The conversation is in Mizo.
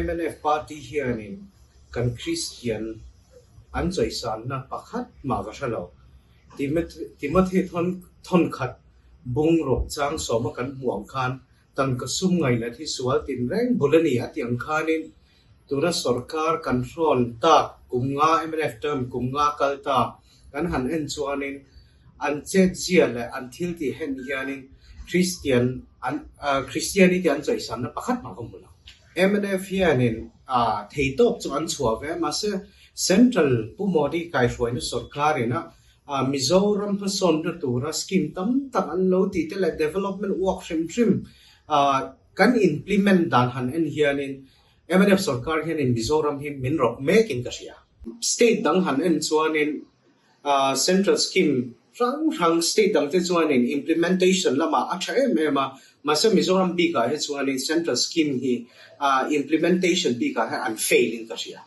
Mnf party hianin kan Kristian an chawisanna pakhat mah ka hre lo. Timothy thawnkhat bung rawk chang sawma kan hmuh ang khan tangka sum ngainat hi sual tinreng bul a ni a tih ang khanin tuna sorkar kan hrawn tak kum nga mnf term kum nga kal ta kan han en chuanin an chetzia leh an thil tih hen hianin Christian an Christianity an chawisanna pakhat mah ka hmu lo. Mnf hianin theitawp chu an chhuah ve mahse Central Pu Modi kaihruaina sorkarin a Mizoram hmasawnna tura scheme tam tak an lo tih te leh development work hrim hrim kan implement dan han en hianin mnf sorkar hianin Mizoram hi min rawk mekin ka hria. State dang han en chuanin Central scheme hrang hrang state dang te chuanin implementation lamah a tha em em a, mahse Mizoram bikah hi chuanin central scheme hi implementation bikah hian an fail in ka hria.